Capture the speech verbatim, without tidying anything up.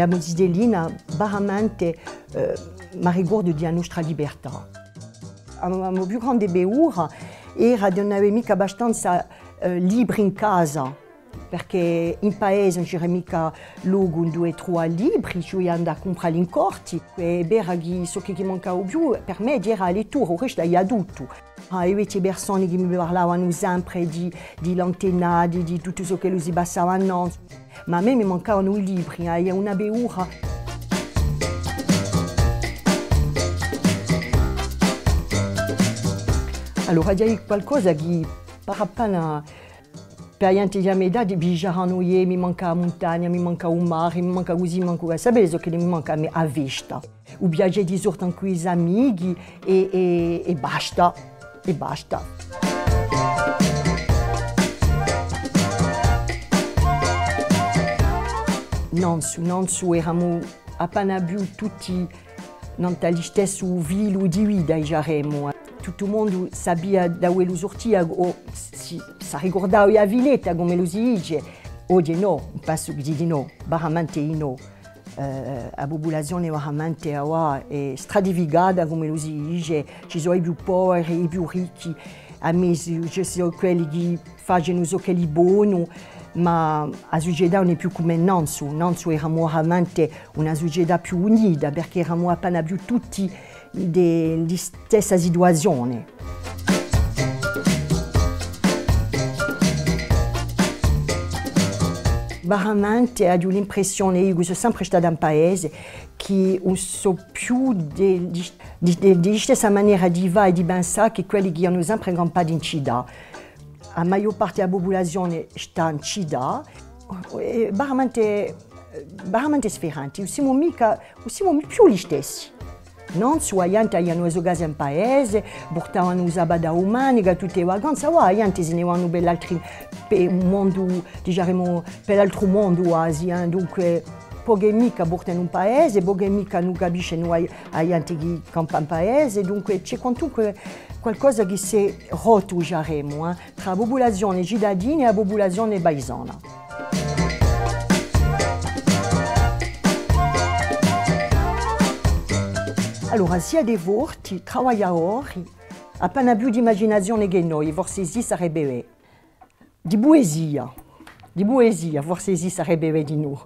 A mo zitellina, veramente, eh, m'arricordu di a nostra libertà. A mo, a mo più grande paura era di ùn avè micca abbastanza, eh, libri in casa, perchè in paese ùn c'era micca locu induve truvà libri, ci vulia andà à cumprà li in corti. Hè vera chì ciò chì, chì mancava u più, per mè, era a lettura, u restu avia tuttu. Ah, e vechje persone chì mi parlavanu sempre di, di l'antenati, di tuttu ciò ch'ellu si passava innanzu. Ma à mè mi mancavanu i libri, eh, avia una paura. Allora, aghju da dì qualcosa chì pare appena, per a ghjente di a mo età, diceranu: «Iè, mi manca a muntagna, mi manca u mare, mi manca cusì, mi manca quella.» Sapete ciò chì mi manca à mè? A festa. U piacè di sorte incù i so amichi è, è, è basta, è basta. Nanzu, nanzu eramu appena più tutti nant'à listessu filu di vita, diceremu. Tuttu u mondu sapia da quale surtia o si, s'arricurdava di a filetta, cum'ellu si dice. Oghje nò, ùn possu dì di nò, veramente nò. Eh, a pupulazione veramente avà hè stratificata, cum'ellu si dice, ci sò i più poveri, i più ricchi, à mezu ci sò quelli chì facenu ciò ch'elli ponu, ma a sucetà ùn hè più cum'è nanzu. Nanzu eramu veramente una sucetà più unita, perchè eramu appena più tutti di, di stessa situazione. Veramente aghju l'impressione, eiu chì sò sempre stata in paese, chì ùn sò più di, di, di, di, di stessa manera di fà è di pensà chè quelli chì anu sempre campatu in cità. A maiò parte di a pupulazione stà in cità, hè veramente, veramente sferenti. Ùn simu micca, ùn simu più listessi. Nanzu a ghjente avianu e so case in paese, purtavanu u sabatu à a dumenica, tutte e vacanze, avà a ghjente si ne vanu per l'altri, per u mondu, diceremu, per l'altru mondu guasi, eh. Dunque, pochi è micca purtanu in paese, pochi è micca ùn capiscenu a, a ghjente chì campa in paese, dunque ci hè quantunque qualcosa chì s'hè rottu, diceremu, eh, trà a pupulazione citadina è a pupulazione paisana. Allora, siate forti, travagliadori, appena più d'imaginazione chè noi, forse sì sarebbe bè. Di puesia, di puesia, forse sì sarebbe bè di noi.